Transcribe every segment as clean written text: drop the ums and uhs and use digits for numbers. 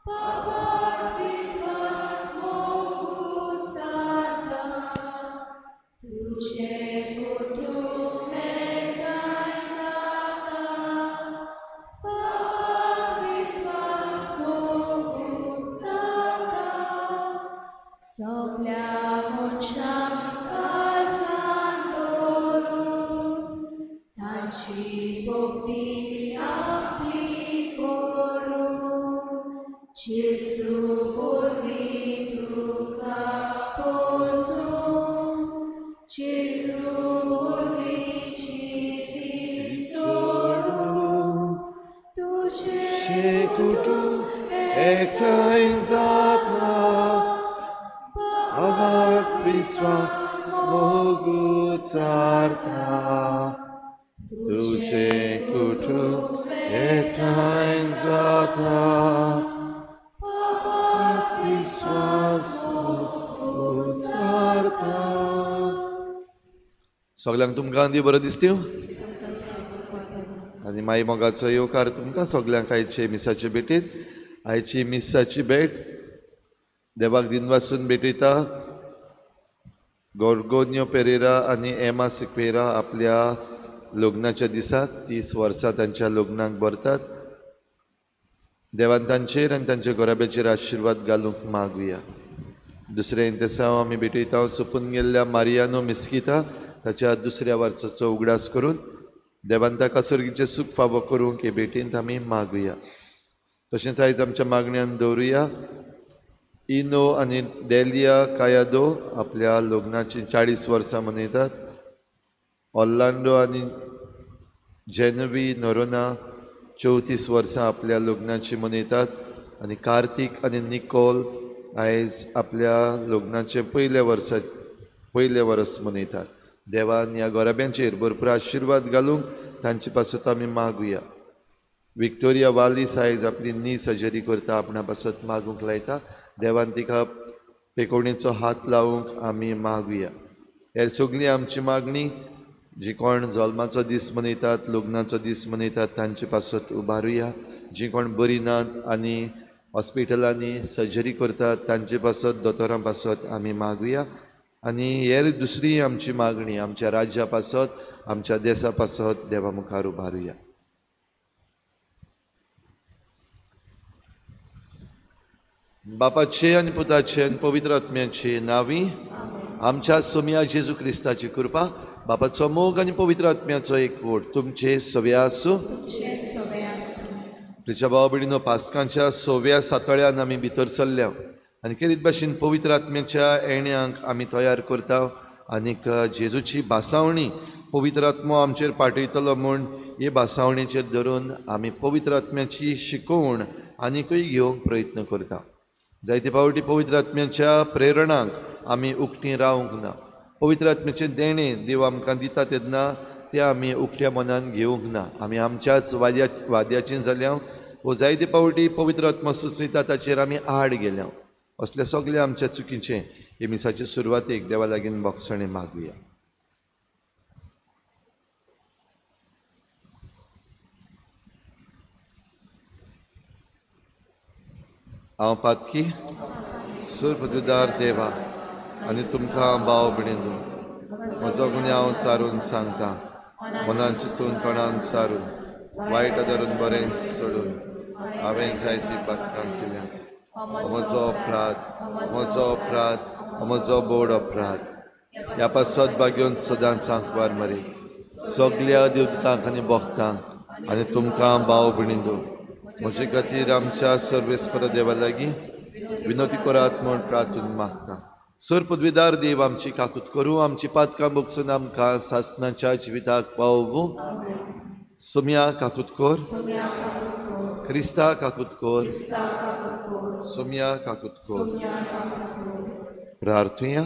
पापात विस्वास मोगूच जाता, तुजें कुटुंब एकठांय जाता, पापात विस्वास मोगूच जाता, सगल्या मनशांक काळजांत दवरून तांची भक्ती आपली करून जेजू वरवीं तुका पोसूं, जेजू वरवीं जिवीत जोडूं, तुजें कुटुंब एकठांय जाता, पापात विस्वास मोगूच जाता, तुजें कुटुंब एकठांय जाता, पापात विस्वास मोगूच जाता. सगल्यांक तुमकां दी बरो दिसत्यो आनी माई मोगाचो येवकार तुमकां सगल्यांक आयचे मिसाचे भेटीत. आयची मिसाची भेट देवाक दिनवासून भेटयता गोर्गोन्यो पेरेरा आनी एमा सिक्वेरा आपल्या लग्नाच्या दिसा 30 वर्सां तांच्या लग्नाक भरतात. देवान तांचेर आनी तांच्या घराब्याचेर आशिर्वाद घालूंक मागुया. दुसरें इंतेसांव आमी भेटयता सोंपून गेल्ल्या मारियानो मिस्किता ताच्या दुसऱ्या वर्साचो उगडास करून देवान ताका सर्गीचें सूख फावो करूंक हे भेटींत आमी मागुया. तशेंच आयज आमच्या मागण्यान दवरुया इनो आनी डेलिया कायादो आपल्या लग्नाची 40 वर्सां मनयतात. ऑर्लांडो आनी जेनवी नोरोना 34 वर्सां आपल्या लग्नाची मनयतात. आनी कार्तीक आनी निकोल आयज आपल्या लग्नाचें पयलें वर्स मनयतात. देवान ह्या घराब्यांचेर भरपूर आशिर्वाद घालूंक तांचे पासत आमी मागुया. विक्टोरिया वालीस आयज आपली नी सर्जरी करता, आपणा पासत मागूंक लायता. देवान तिका पेकोवणेचो हात लावंक आमी मागुया. हेर सगळी आमची मागणी जी कोण जल्माचो दीस मनयतात, लग्नाचो दीस मनयतात तांचे पासत उबारुया. जी कोण बरी नात आनी हॉस्पिटलांनी सर्जरी करतात तांचे पासत दोतोरां पासत आमी मागुया. आनी हेर दुसरी आमची मागणी आमच्या राज्या पासत, आमच्या देसा पासत देवा मुखार उबारुया. बापाचे आनी पुताचे आनी पवित्र आत्म्याचे नांवी आमच्या सोम्या जेजू क्रिस्ताची कृपा, बापाचो मोग आनी पवित्र आत्म्याचो एकवट तुमचे सवे आसूं. प्रिच्या भाव भयणीनो, पास्कांच्या 6व्या सातळ्यान आमी भितर सरल्या आनी केरीत भाशेन पवित्र आत्म्याच्या येण्यांक आमी तयार करता आनीक जेजूची भासावणी पवित्र आत्मो आमचेर पाठयतलो म्हूण हे भासावणेचेर धरून आमी पवित्र आत्म्याची शिकोवण आनीकूय घेवंक प्रयत्न करता. जायते फावटी पवित्र आत्म्याच्या प्रेरणांक आमी उकतीं रावंक ना. पवित्र आत्म्याचें देणें देव आमकां दिता तेन्ना तें आमी उकत्या मनान घेवंक ना. आमी आमच्याच वाद्याचीं जाल्या वो जायते फावटी पवित्र आत्मा सुचयता ताचेर आमी आड गेल्या. असल्या सगल्या आमच्या चुकीचें हे मिसाचे सुरवातेक देवा लागीं भोगसणें मागुया. हांव पातकी सुरपदवीदार देवा आनी तुमकां भाव भयणींनो म्हजो गुन्यांव चारून सांगता. मनान चिंतून तोंडान सारून वायट धरून बरें सोडून हांवें जायती बातकां केल्या. म्हजो अपराध, म्हजो अपराध, म्हजो बोड अपराध. ह्या पासत भाग्योन सदांच सांकवार मरे सगल्या देवतांक आनी भक्तांक आनी तुमकां भाव भयणींनो म्हजे खातीर आमच्या सर्वेस्पर देवा लागीं विनोती करात म्हूण प्रार्थून मागता. सर पदवीदार देव आमची काकूत करूं, आमची पातकां भोगसून आमकां सासनाच्या जिविताक पावोवं. सोम्या काकूत कर, क्रिस्ता काकूत कर, सोम्या काकूत कर. प्रार्थुया.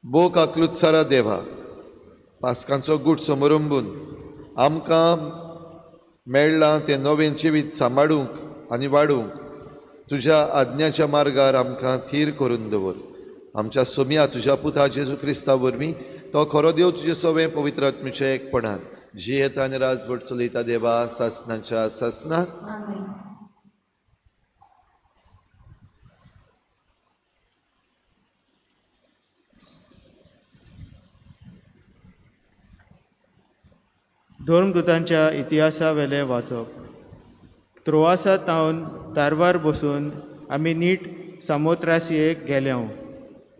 बो काकलूत सारा देवा, पास्कांचो गूट समरंबून आमकां मेळ्ळां तें नवें जिवीत सांबाळूंक आनी वाडूंक तुज्या आज्ञाच्या मार्गार आमकां थीर करून दवर. आमच्या सोम्या तुज्या पुता जेजू क्रिस्ता वरवीं तो खरो देव तुजे सवें पवित्र आत्म्याच्या एकपणान जियेता आनी राजवट चलयता देवा सासनाच्या सासना. धर्मदूतांच्या इतिहासा वेलें वाचप. त्रोआसा तावन तारवार बसून आमी नीट सामोत्रासियेक गेल्यांव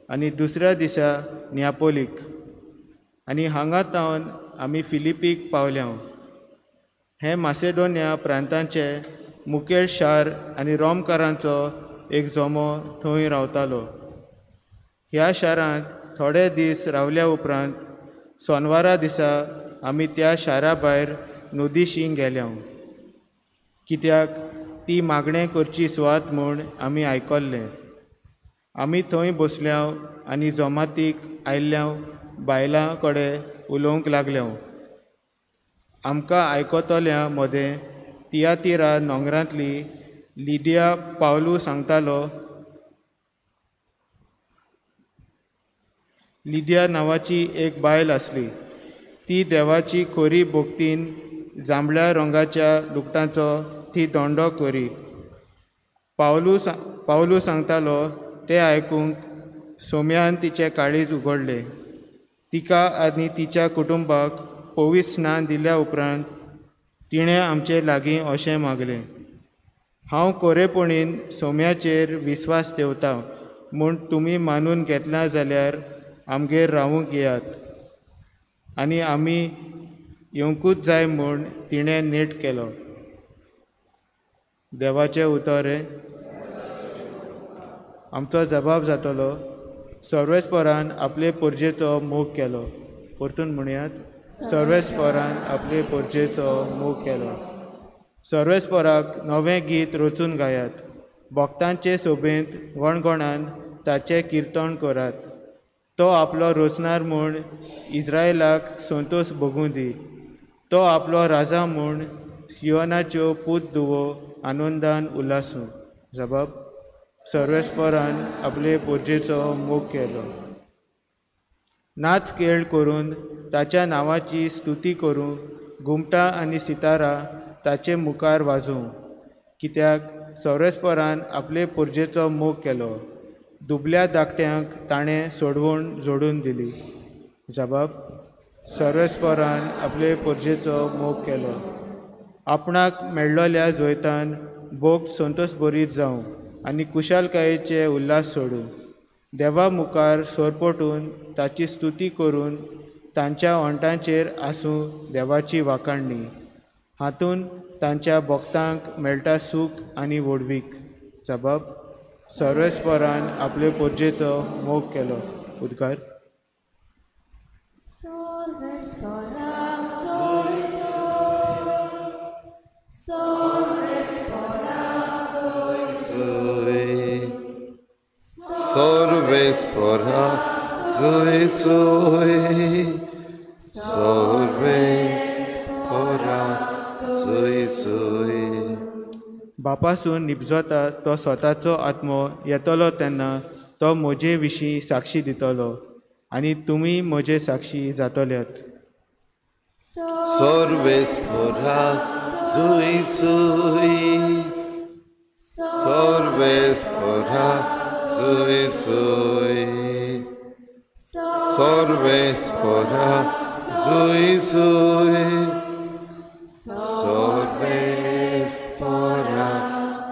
आनी दुसऱ्या दिसा नियापोलीक आनी हांगा तावन आमी फिलिपीक पावल्यांव. हें मासेडोनिया प्रांताचें मुखेल शार आनी रोमकारांचो एक जमो थंय रावतालो. ह्या शारांत थोडे दीस रावल्या उपरांत सोनवारा दिसा आमी त्या शारा भायर नदीशी गेल्यांव, कित्याक ती मागणें करची सुवात म्हूण आमी आयकल्लें. आमी थंय बसल्यांव आनी जमातीक आयिल्ल्या बायलां कडेन उलोवंक लागल्यांव. आमकां आयकतल्या मदें तियातिरा नोंगरांतली लिडिया पावलू सांगतालो. लिदिया नांवाची एक बायल आसली. ती देवाची खोरी भक्तीन जांबळ्या रंगाच्या लुगटांचो ती धोंडो करी. पावलू सांगतालो तें आयकूंक सोम्यान तिचें काळीज उगडलें. तिका आनी तिच्या कुटुंबाक पवित्र स्नान दिल्या उपरांत तिणें आमचे लागीं अशें मागलें, हांव कोरेपणीन सोम्याचेर विस्वास ठेवता म्हूण तुमी मानून घेतला जाल्यार आमगेर रावूंक येयात. आनी आमी येवंकूच जाय म्हूण तिणें नेट केलो. देवाचें उतर हें. आमचो जबाब जातलो, सर्वेस्परान आपले पोरजेचो मोग केलो. परतून म्हणयात, सर्वेस्परान आपले पोरजेचो मोग केलो. सर्वेस्पराक नवें गीत रचून गायात, भक्तांचे सोबेंत गणगणान ताचें किर्तन करात. तो आपलो रोचणार म्हूण इस्रायलाक संतोश भोगूं दी. तो आपलो राजा म्हूण सियोनाच्यो पूत धुवो आनंदान उल्हासूं. जबाब, सर्वेस्परान आपले पोरजेचो मोग केलो. नाच खेळ करून ताच्या नांवाची स्तुती करूं, घुमटां आनी सितारा ताचे मुखार वाजोवं. कित्याक सर्वेस्परान आपले पोरजेचो मोग केलो. दुबल्या धाकट्यांक ताणें सोडवण जोडून दिली. जबाब, सर्वेस्परान आपले पोरजेचो मोग केलो. आपणाक मेळ्ळोल्या जैतान भोग संतोश भरीत जावं आनी कुशालकायेचे उल्हास सोडूं. देवा मुखार सोरपटून ताची स्तुती करून तांच्या ओंठांचेर आसूं देवाची वाखाणणी. हातूंत तांच्या भक्तांक मेळटा सूख आनी व्हडवीक. जबाब, सर्वेस्परान आपले पोरजेचो मोग केलो. उद्गार. सर्वेस्परा जोय सर्वेस्परा जोय. बापासून निपजता तो स्वताचो आत्मो येतलो तेन्ना तो म्हजे विशीं साक्षी दितलो आनी तुमी म्हजे साक्षी जातल्यात. सर्वेस्परा जोय सर्वेस्परा जोय सर्वेस्परा जोय सर्वेस्परा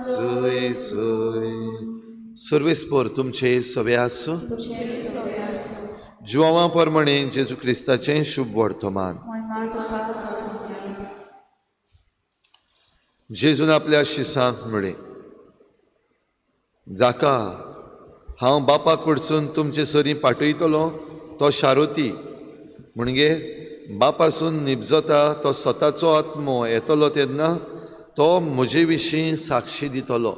जोय. सर्वेस्पर तुमचे सवे आसूं. जुवां प्रमाणे जेजू क्रिस्ताचें शुभ वर्तमान. जेजून आपल्या शिसांक म्हळें, जाका हांव बापा कडसून तुमचे सरीं पाठयतलो तो शारोती, म्हणजे बापासून निपजता तो स्वताचो आत्मो येतलो तेन्ना तो म्हजे विशीं साक्षी दितलो.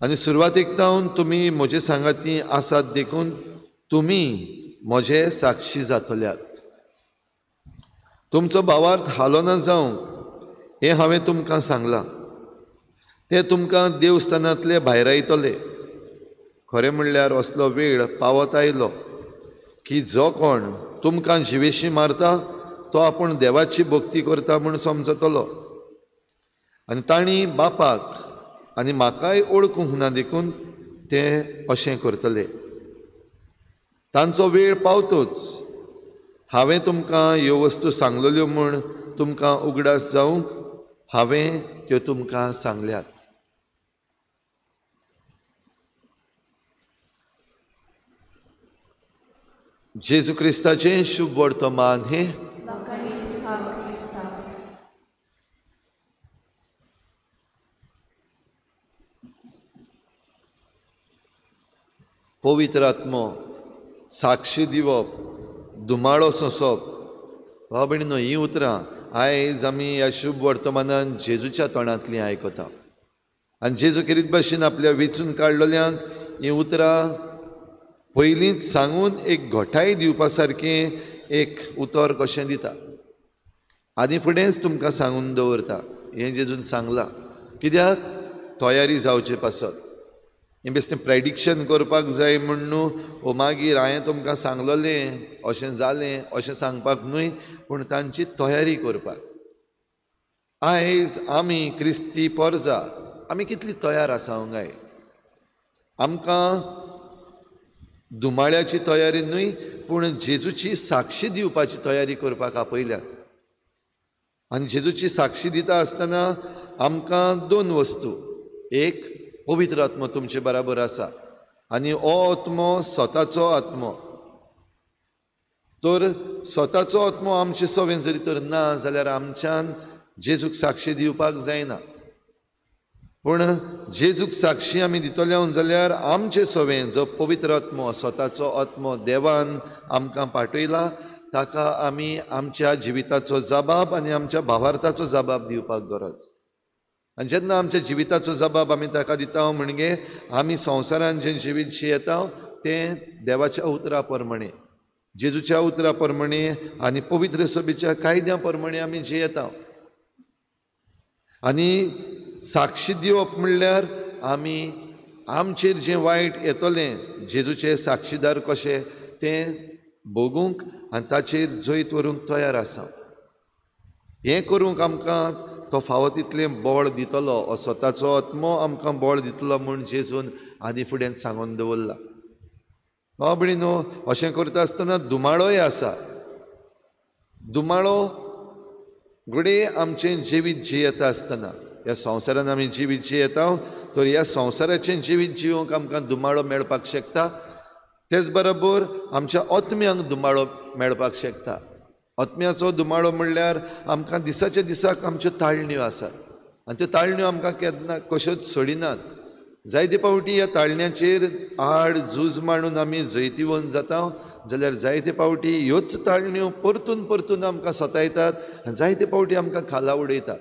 आनी सुरवातीक तावन तुमी म्हजे सांगाती आसात देखून तुमी म्हजे साक्षी जातल्यात. तुमचो भावार्थ हालोना जावंक हें हांवें तुमकां सांगलां. ते तुमकां देवस्थानांतले भायरायतले. खरें म्हणल्यार असलो वेळ पावत आयलो की जो कोण तुमकां जिवेशी मारता तो आपूण देवाची भक्ती करता म्हूण समजतलो. आनी तांणी बापाक आनी म्हाकाय ओळखूंक ना देखून ते अशें करतले. तांचो वेळ पावतोच हांवें तुमकां ह्यो वस्तू सांगलेल्यो म्हूण तुमकां उगडास जावंक हांवें त्यो तुमकां सांगल्यात. जेजू क्रिस्ताचें शुभ वर्तमान हें. पवित्र आत्मो साक्षी दिवप, धुमाळो सोंसप, भाव भयणीनो हीं उतरां आयज आमी ह्या शुभ वर्तमानान जेजूच्या तोंडांतलीं आयकता. आनी जेजू खेरीत भाशेन आपल्या वेंचून काडलेल्यांक हीं उतरां पयलींच सांगून एक घटाय दिवपा सारकें एक उतर कशें दिता. आनी फुडेंच तुमकां सांगून दवरता हें जेजून सांगलां, कित्याक तयारी जावचे पासत. हें बेश्टें प्रेडिक्शन करपाक जाय म्हूण न्हू, ओ मागीर हांवें तुमकां सांगलेलें अशें जालें अशें सांगपाक न्हय, पूण तांची तयारी करपाक. आयज आमी क्रिस्ती पोरजा आमी कितली तयार आसा गाय? आमकां धुमाळ्याची तयारी न्हय, पूण जेजूची साक्षी दिवपाची तयारी करपाक आपयल्या. आनी जेजूची साक्षी दिता आसतना आमकां दोन वस्तू, एक पवित्र आत्मो तुमचे बराबर आसा आनी हो आत्मो स्वताचो आत्मो. तर स्वताचो आत्मो आमचे सवें जरी तर ना जाल्यार आमच्यान जेजूक साक्षी दिवपाक जायना, पूण जेजूक साक्षी आमी दितले जाल्यार आमचे सवें जो पवित्र आत्मो स्वताचो आत्मो देवान आमकां पाठयला ताका आमी आमच्या जिविताचो जबाब आनी आमच्या भावार्थाचो जबाब दिवपाक गरज. आनी जेन्ना आमच्या जिविताचो जबाब आमी ताका दिता म्हणजे आमी संवसारान जें जिवीत जियेता तें देवाच्या उतरा प्रमाणे, जेजूच्या उतरा प्रमाणे आनी पवित्र सभेच्या कायद्या प्रमाणे आमी जियेता. आनी साक्षी दिवप म्हणल्यार आमी आमचेर जें वायट येतलें जेजूचे साक्षीदार कशें तें भोगूंक आनी ताचेर जैत व्हरूंक तयार आसा. हें करूंक आमकां तो फावो तितलें बळ दितलो, स्वताचो आत्मो आमकां बळ दितलो म्हूण जेजून आदी फुडें सांगून दवरला. भाव भयणीनो, अशें करता आसतना धुमाळोय आसा. धुमाळो घडये आमचें जिवीत जियेता आसतना, ह्या संवसारान आमी जिवीत जियेता तर ह्या संवसाराचें जिवीत जिवंक आमकां धुमाळो मेळपाक शकता. तेच बरोबर आमच्या आत्म्यांक धुमाळो मेळपाक शकता. आत्म्याचो धुमाळो म्हणल्यार आमकां दिसाच्या दिसाक आमच्यो ताळण्यो आसात आनी त्यो ताळण्यो आमकां केन्ना कश्योच सोडिनात. जायते फावटी ह्या ताळण्याचेर आड झूज मांडून आमी जैतिवंत जाता जाल्यार जायते फावटी ह्योच ताळण्यो परतून परतून आमकां सतायतात आनी जायते फावटी आमकां खाला उडयतात.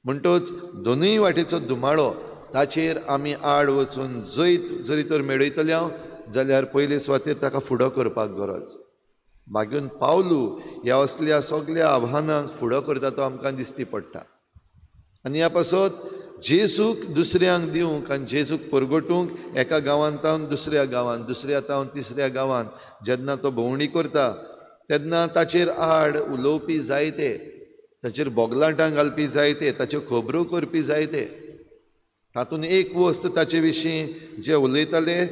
म्हणटच दोनूय वाटेचो धुमाळो ताचेर आमी आड वचून जैत जरी तर मेळयतले जाल्यार पयले सुवातेर ताका फुडो करपाक गरज. मागीर पावलू ह्या असल्या सगल्या आव्हानांक फुडो करता तो आमकां दिसती पडटा. आनी ह्या पासत जेजूक दुसऱ्यांक दिवंक आनी जेजूक परगटूंक एका गांवांत तावन दुसऱ्या गांवांत, दुसऱ्या तावन तिसऱ्या गांवांत जेन्ना तो भोंवडी करता तेन्ना ताचेर आड उलोवपी जायते, ताचेर बोगलाटां घालपी जायते, ताच्यो खबरो करपी जायते. तातूंत एक वस्त ताचे विशीं जे उलयताले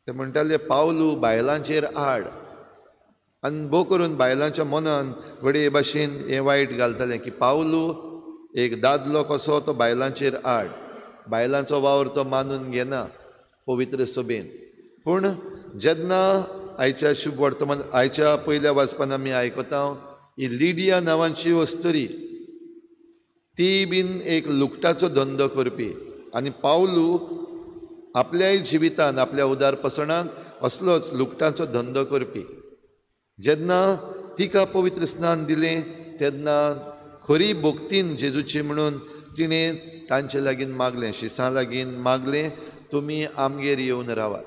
ते म्हणटाले पावलू बायलांचेर आड, आनी भोव करून बायलांच्या मनान घडये भाशेन हें वायट घालतालें की पावलू एक दादलो कसो तो बायलांचेर आड, बायलांचो वावर तो मानून घेना पवित्र सभेन. पूण जेन्ना आयच्या शुभ वर्तमान आयच्या पयल्या वाचपान आमी आयकता ही लिडिया नांवाची अस्तुरी ती बीन एक लुकटाचो धंदो करपी आनी पावलू आपल्याय जिवितान आपल्या उदारपसणाक असलोच लुकटाचो धंदो करपी. जेन्ना तिका पवित्र स्नान दिलें तेन्ना खरी भक्तीन जेजूची म्हणून तिणें तांचे लागीं मागलें, शिसां लागीं मागलें, तुमी आमगेर येवन रावात.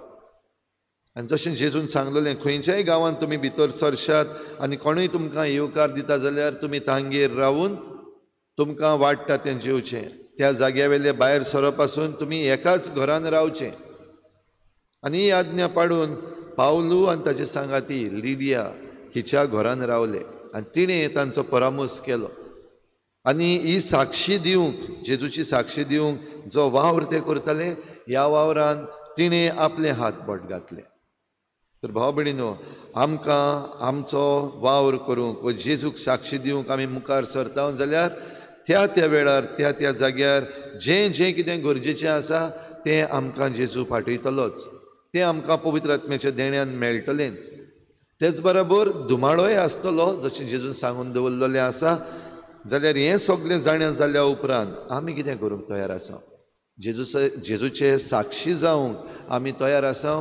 आनी जशें जेजून सांगलेलें खंयच्याय गांवांत तुमी भितर सरशात आनी कोणूय तुमकां येवकार दिता जाल्यार तुमी तांगेर रावून तुमकां वाडटा तें जेवचें, त्या जाग्या वेले भायर सरप आसून तुमी एकाच घरान रावचें. आनी ही आज्ञा पाडून पावलू आनी ताचे सांगाती लिडिया हिच्या घरान रावले आनी तिणें तांचो परामर्श केलो. आनी ही साक्षी दिवंक, जेजूची साक्षी दिवंक जो वावर ते करताले ह्या वावरान तिणें आपले हात बोट घातले. तर भाव भयणीनो, आमकां आमचो वावर करूंक व जेजूक साक्षी दिवंक आमी मुखार सरता जाल्यार त्या त्या वेळार त्या त्या जाग्यार जें जें कितें गरजेचें आसा तें आमकां जेजू पाठयतलोच, तें आमकां पवित्र आत्म्याच्या देण्यान मेळटलेंच. तेच बरोबर धुमाळोय आसतलो जशें जेजून सांगून दवरलेलें आसा. जाल्यार हें सगळें जाणा जाल्या उपरांत आमी कितें करूंक तयार आसा? जेजूचे साक्षी जावंक आमी तयार आसा.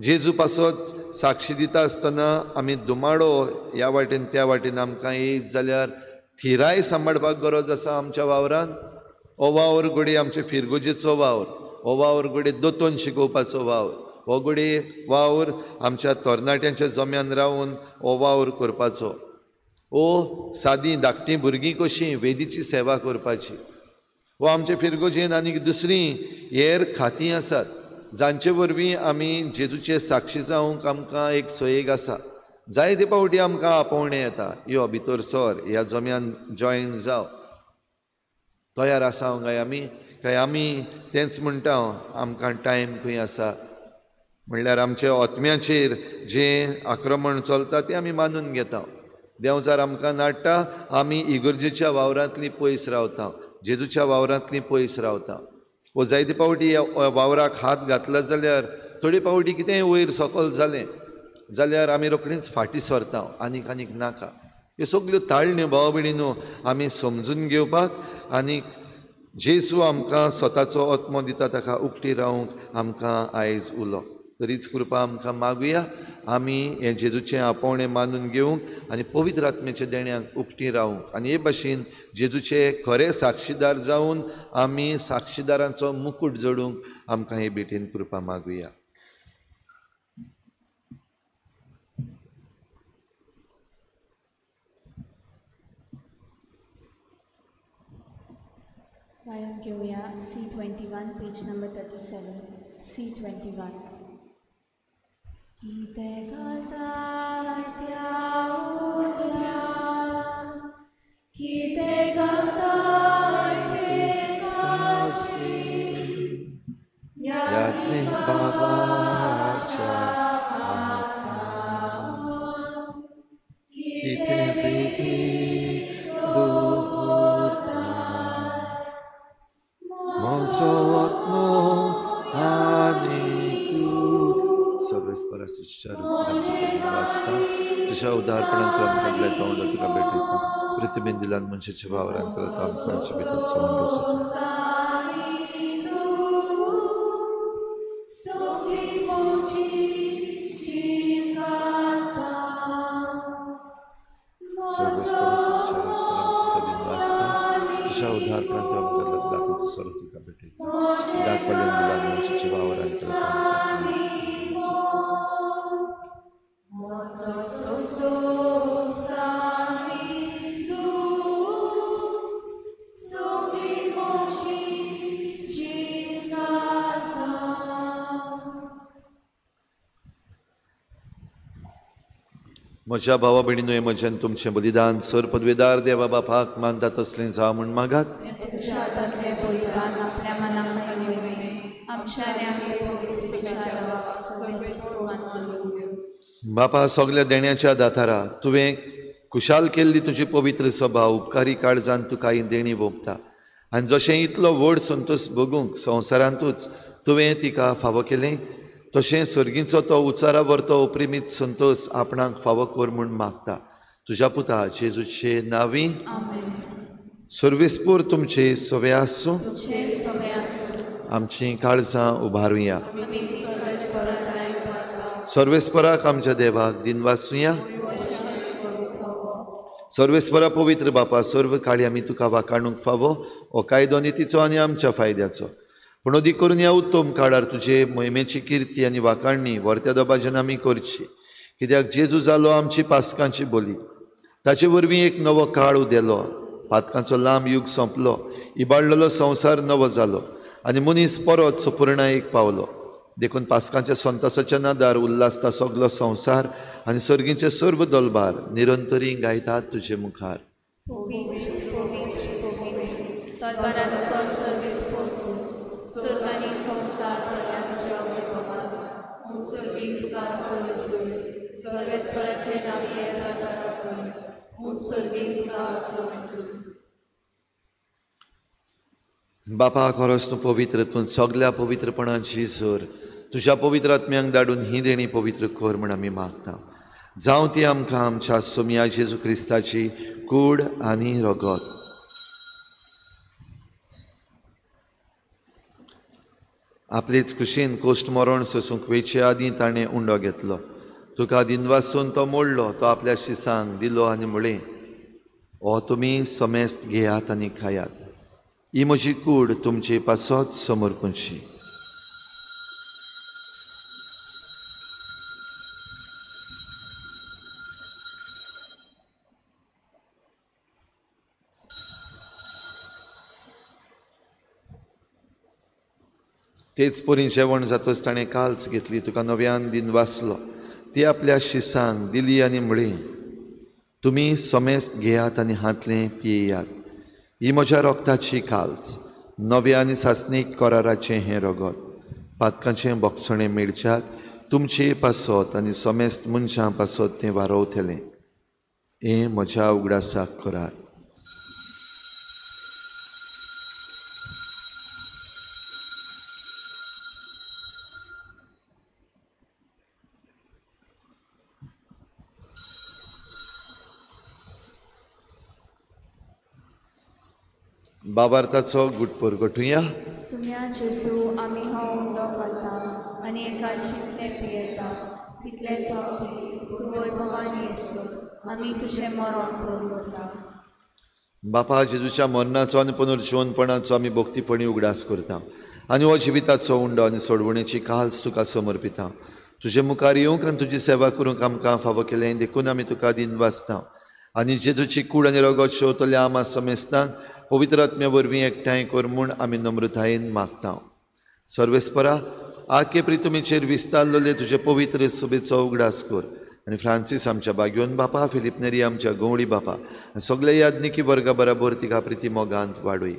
जेजू पासत साक्षी दिता आसतना आमी धुमाडो ह्या वाटेन त्या वाटेन आमकां येयत जाल्यार थिराय सांबाळपाक गरज आसा आमच्या वावरान. हो वावर घडये आमचे फिरगोजेचो वावर, हो वावर घडये दोतोन शिकोवपाचो वावर, हो घडये वावर आमच्या तरणाट्यांच्या जम्यान रावन हो वावर करपाचो, ओ सादी धाकटीं भुरगीं कशीं वेदीची सेवा करपाची, वो आमचे फिरगोजेन आनीक दुसरीं हेर खातीं आसात जांचे वरवीं आमी जेजूचे साक्षी जावंक आमकां एक सोयेग आसा. जायते फावटी आमकां आपोवणें येता, यो भितर सर, ह्या जम्यान जॉयन जाव. तयार आसा काय आमी? काय आमी तेंच म्हणटा आमकां टायम खंय आसा? म्हणल्यार आमच्या आत्म्याचेर जें आक्रमण चलता तें आमी मानून घेता. देंवचार आमकां नाडटा, आमी इगर्जेच्या वावरांतली पयस रावता, जेजूच्या वावरांतली पयस रावता. वो जायते फावटी ह्या वावराक हात घातला जाल्यार थोडे फावटी कितेंय वयर सकल जालें जाल्यार आमी रोखडीच फाटीं सरता, आनीक आनीक नाका. ह्यो सगल्यो ताळण्यो भाव भयणीनो आमी समजून घेवपाक आनीक जेजू आमकां स्वताचो आत्मो दिता ताका उकती रावंक आमकां आयज उलो. तरीच कृपा आमकां मागुया आमी हें जेजूचें आपोवणें मानून घेवंक आनी पवित्र आत्म्याच्या देण्याक उकती रावंक आनी हे भाशेन जेजूचे खरे साक्षीदार जावन आमी साक्षीदारांचो मुकूट जोडूंक आमकां हे भेटेन कृपा मागुया. गायन घेवया C21 page number 37 C21. कितें घालताय त्या उंड्यार, कितें घालताय ते काशी, यादनी बाबाच्या हातान कितें बेदी दवरताय म्हजो आत्मो आनी आसता तुज्या उदारपणान तूं आमकां दिल्या तोंड तुका भेटयता. प्रतिबेन दिलान मनशाच्या वावरान करता आमकां जिविताचो वंडो. तुज्या उदारपणान तूं आमकां दाखोवचो सर तुका भेटयता. दाखवल्यान दिलान मनशाच्या वावरान करता. म्हज्या भावा भयणीनो, हें म्हज्यान तुमचें बलिदान सर पदवेदार देवा बापाक मानता तसलें जावं म्हूण मागात. बापा सगल्या देण्याच्या दातारा, तुवें खुशाल केल्ली तुजी पवित्र सभा उपकारी काळजान तुका ही देणी वोंपता आनी जशें इतलो व्हड संतोश भोगूंक संवसारांतूच तुवें तिका फावो केलें तशें सर्गीचो तो उचारा व्हरतो उपरिमीत संतोश आपणाक फावो कर म्हूण मागता. तुज्या पुता जेजूचे नांवी. सर्वेस्पूर तुमचे सवे आसूं. आमचीं काळजां उबारुया. सर्वेस्पराक आमच्या देवाक दिनवासुया. सर्वेस्परा पवित्र बापा, सर्व काळी आमी तुका वाकाणूंक फावो हो कायदो नितीचो आनी आमच्या फायद्याचो. पूण अदीक करून ह्या उत्तम काळार तुजे मोहिमेची किर्ती आनी वाकाणणी व्हरत्या दोबाजेन आमी करची. कित्याक जेजू जालो आमची पासकांची बोली, ताचे वरवीं एक नवो काळ उदेलो, पातकांचो लांब युग सोंपलो, इबाडलेलो संवसार नवो जालो आनी मनीस परत सुपुर्णायेक पावलो. देखून पासकांच्या संतोसाच्या नादार उल्हासता सगलो संवसार आनी सर्गींचे सर्व दलबार निरंतरी गायतात तुजे मुखार. सर्वेस्पराचे नांव येता ताका जय, उंच सर्गीक तुका जय. बापा खरोच तूं पवित्र, तूं सगल्या पवित्रपणाची जोर, तुज्या पवित्र आत्म्यांक धाडून ही देणी पवित्र कर म्हण आमी मागता. जावं ती आमकां आमच्या सोमया जेजू क्रिस्ताची कूड आनी रगत. आपलेच कुशीन कोश्ट मरण सोसूंक वेचे आदीं ताणें उंडो घेतलो, तुका दिनवासून तो मोडलो, तो आपल्या शिसांक दिलो आनी म्हळें, हो तुमी समेस्त घेयात आनी खायात, ही म्हजी कूड तुमचे पासत समर्पणची. तेच परी जेवण जातच ताणें काल्च घेतली, तुका नव्यान दिन वाचलो, ती आपल्या शिसांक दिली आनी म्हळें, तुमी समेस्त घेयात आनी हांतलें पियेयात, ही म्हज्या रोगताची काल्च, नव्या आनी सासणीक कराराचें हें रगत, पातकांचें बोगसणें मेळच्याक तुमचे पासत आनी समेस्त मनशां पासत तें वारोवतलें. हें म्हज्या उगडासाक करात. बाबार्थाचो गुट परगटुया. सुम्या जेजू आमी हो उंडो खाता आनी एकाशितलें पियेता, तितलेच फावटी तूं वैभवान येसो आमी तुजें मरण परगटता. बापा जेजूच्या मरणाचो आनी पुनर्जिवनपणाचो आमी भक्तीपणी उगडास करता आनी हो जिविताचो उंडो आनी सोडवणेची काल्स तुका समर्पिता. तुजे मुखार येवंक आनी तुजी सेवा करूंक आमकां फावो केलें देखून आमी तुका दिन वाचता आनी जेजूची कूड आनी रगत शेवतल्या आमा समेस्तांक पवित्र आत्म्या वरवीं एकठांय कर म्हूण आमी नम्रतायेन मागता. सर्वेस्परा आके प्रितुमीचेर विस्तारलेले तुजे पवित्र सुबेचो उगडास कर आनी फ्रांसीस आमच्या बाग्योन बापा, फिलीप नेरी आमच्या गवळी बापा आनी सगल्या याज्ञिकी वर्गा बराबर तिका प्रिती मोगांत वाडय.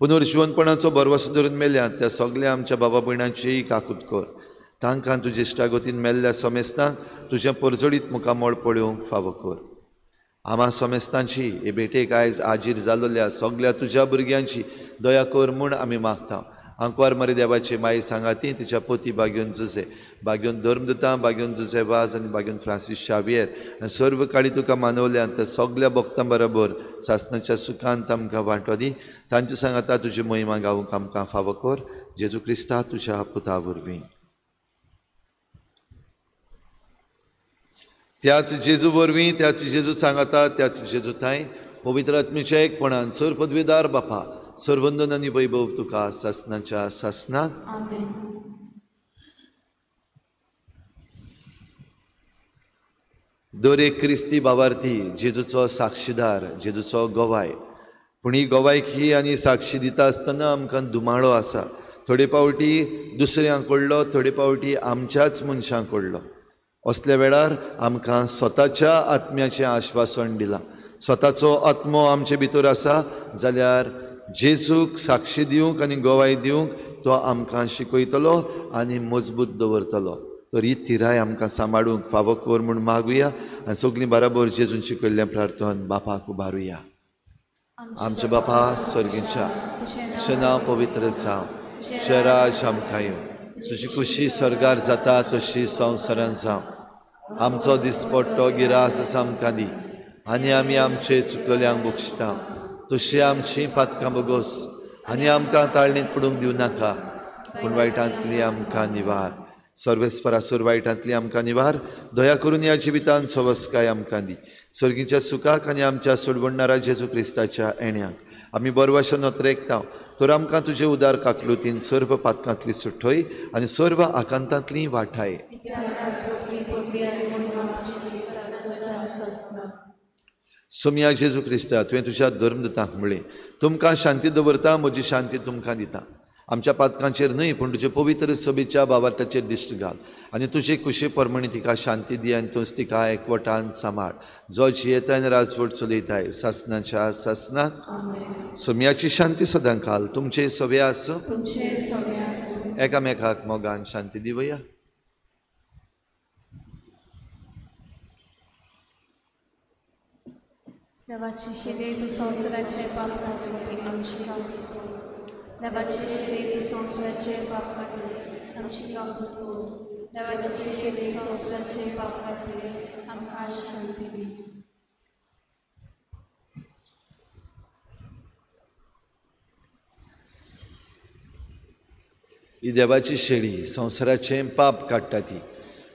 पुनर्जिवनपणाचो भरवसो धरून मेल्यात त्या सगल्या आमच्या बाबा भयणांचीय काकूत कर, तांकां तुजे इश्टागतीन मेल्ल्या समेस्तांक तुजें परजळीत मुखामळ पळोवंक फावो कर. आमा समेस्तांची हे भेटेक आयज आजीर जाल्ल्या सगल्या तुज्या भुरग्यांची दया कर म्हूण आमी मागता. आंकवार मरे देवाची माई सांगाती तिच्या पोती बाग्योन जुजे, बाग्योन धर्मदूतां, बाग्योन जुजे वाज आनी बाग्योन फ्रांसीस शावियर आनी सर्व काळी तुका मानवल्यान त्या सगल्या भक्तां बरोबर सासणाच्या सुखांत आमकां वांटो दी. तांचे सांगाता तुजी महिमा गावंक आमकां फावो कर, जेजू क्रिस्ता तुज्या पुता वरवीं. त्याच जेजू वरवीं, त्याच जेजू सांगाता, त्याच जेजू थांय पवित्र आत्म्याच्या एकपणान सर पदवीदार बापा सर्वंदन आनी वैभव तुका सासणाच्या सासणाक. दर एक क्रिस्ती बाबार्थी जेजूचो साक्षीदार, जेजूचो गवाय. पूण ही गवायकी आनी साक्षी दिता आसतना आमकां दुमाळो आसा. थोडे पावटी दुसऱ्यां कडलो, थोडे पावटी आमच्याच मनशां कडलो. असल्या वेळार आमकां स्वताच्या आत्म्याचें आश्वासन दिलां. स्वताचो आत्मो आमचे भितर आसा जाल्यार जेजूक साक्षी दिवंक आनी गवाय दिवंक तो आमकां शिकयतलो आनी मजबूत दवरतलो. तर ही थिराय आमकां सांबाळूंक फावो कर म्हूण मागुया आनी सगळीं बराबर जेजून शिकयल्लें प्रार्थन बापाक उबारुया. आमच्या बापा सर्गीच्या, तुजें नांव पवित्र जावं, तुजें राज आमकां येवं, तुजी खुशी सर्गार जाता तशी संवसारान जावं. आमचो दिसपट्टो गिरास आमकां दी आनी आमी आमचे चुकलेल्यांक बक्षिता तशी आमची पातकां बगोस आनी आमकां ताळणींत पडूंक दिवं नाका, पूण वायटांतली आमकां निवार. सर्वेस्परासूर वायटांतली आमकां निवार. दया करून ह्या जिवितान सवस्काय आमकां दी. सर्गीच्या सुखाक आनी आमच्या सोडवणणारा जेजू क्रिस्ताच्या येण्याक आमी बरवाशे नोतरेकता. तर आमकां तुजे उदार काकलुतीन सर्व पातकांतली सुठय आनी सर्व आकांतांतली वाठाय. सोमया जेजू क्रिस्ता, तुवें तुज्या धर्मदूतांक म्हळें, तुमकां शांती दवरता, म्हजी शांती तुमकां दिता. आमच्या पातकांचेर न्हय पूण तुजे पवित्र सभेच्या बाबार्थाचेर दिश्ट घाल आनी तुजे कुशे प्रमाणे तिका शांती दी आनी तूंच तिका एकवटान सांबाळ, जो जियेताय आनी राजवट चलयताय सासणाच्या सासणाक. सोमयाची शांती सदां काल तुमचे सवे आसूं. एकामेकाक मोगान शांती दिवया. देवाची शिले तूं संवसाराचे पाप काडटली आमची काकूट कर. देवाची शिले तूं संवसाराचे पाप काडटली आमची काकूट कर. देवाची शिले संवसाराचे पाप काडटली आमकां शांती दी. ही देवाची शेळी संवसाराचें पाप काडटा. ती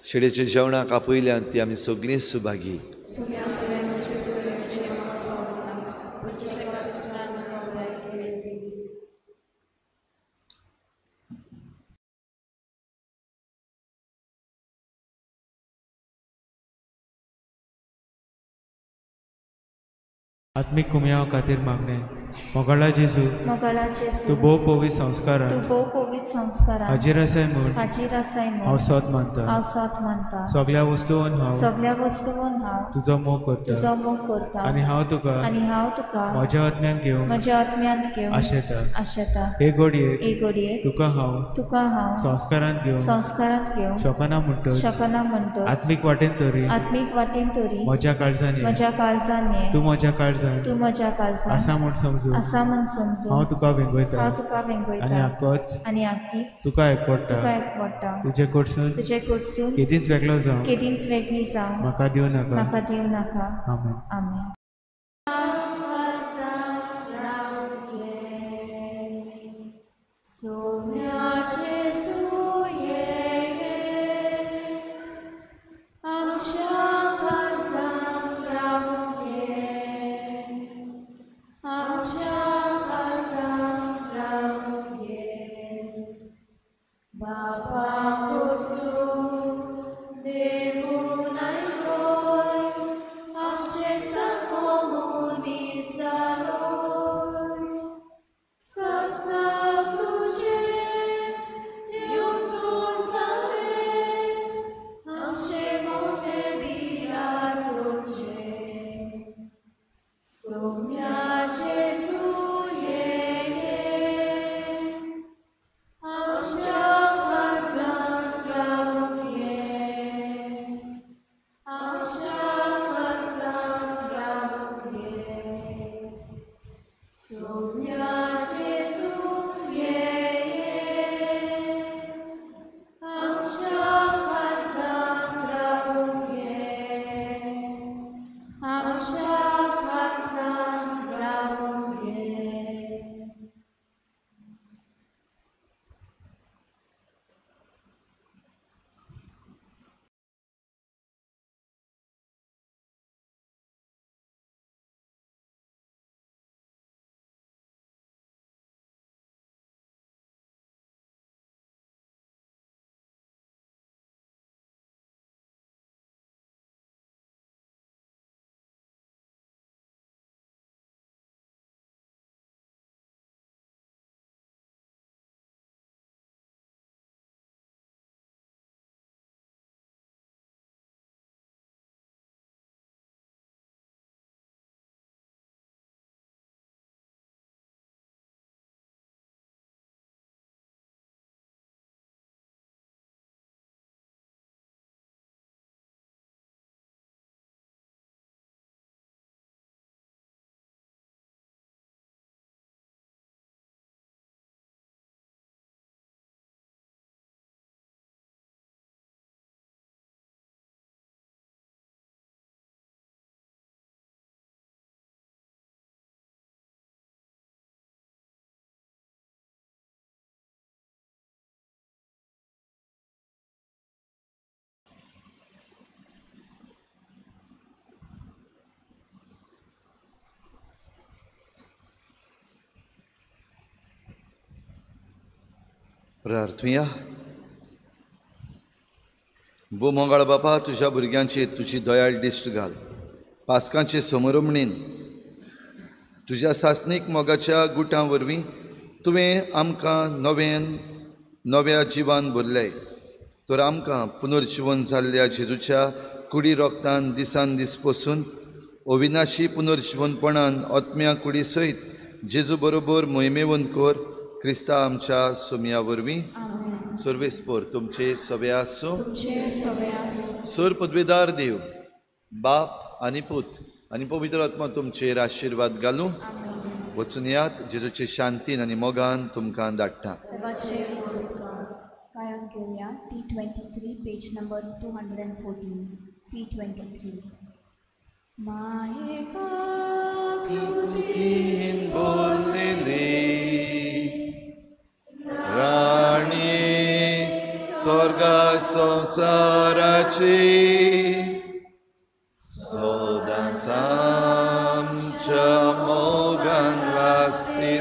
शेळयेच्या जेवणाक आपयल्यान ती आमी सगळीं सुभागी. आत्मीक कुमयाव खातीर मागणें. मोगाळा जेजू, मोगाळा जेजू, तूं भोव पवित्र संस्कारान, तूं भोव पवित्र संस्कारान हाजीर आसाय म्हूण, हाजीर आसाय म्हूण हांव सत मानता, हांव सत मानता. सगळ्या वस्तून हांव, सगळ्या वस्तून हांव तुजो मोग करता, तुजो मोग करता. आनी हांव तुका, आनी हांव तुका म्हज्या आत्म्यांत घेवन, म्हज्या आत्म्यांत घेवन आशेता, आशेता. हे घडयेक, हे घडयेक तुका हांव, तुका हांव संस्कारांत घेवन, संस्कारांत घेवन शकना म्हणटच, शकना म्हणटच आत्मीक वाटेन तरी, आत्मीक वाटेन तरी म्हज्या काळजान, म्हज्या काळजान ये, तूं म्हज्या काळजान, तूं म्हज्या काळजान आसा म्हूण समजून, आसा म्हूण समजून हांव तुका वेंगयता, हांव तुका वेंगयता. आनी आकोच, आनी आकीच तुका एकवडटा, तुका एकवडटा. तुजे कडसून, तुजे कडसून केदींच वेगळो जावं, केदींच वेगळी जावं म्हाका दिवं नाका, म्हाका दिवं नाका. आमेन. आमेन. प्रार्थुया. भो मोगाळ बापा, तुज्या भुरग्यांचेर तुजी दयाळ दिश्ट घाल. पास्कांचे समरमणीन तुज्या सासणीक मोगाच्या गुटां वरवीं तुवें आमकां नव्यान नव्या जिवान भरले, तर आमकां पुनर्जिवन जाल्ल्या जेजूच्या कुडी रोगतान दिसान दीस पसून अविनाशी पुनर्जिवनपणान आत्म्या कुडी सयत जेजू बरोबर मोहिमेवंत कर, क्रिस्ता आमच्या सोमया वरवीं. सर्वेस्पोर तुमचे सवे आसूं. सर पदवेदार देव बाप आनी पूत आनी पवित्र आत्मा तुमचेर आशिर्वाद घालूं. वचून यात, जेजूचे शांतीन आनी मोगान तुमकां धाडटा. गायन घेवया T23 page number 214. T23. मायेका कृतीन बोललेली राणी स्वर्गा संसाराची सदांच आमच्या मोगान वासतली.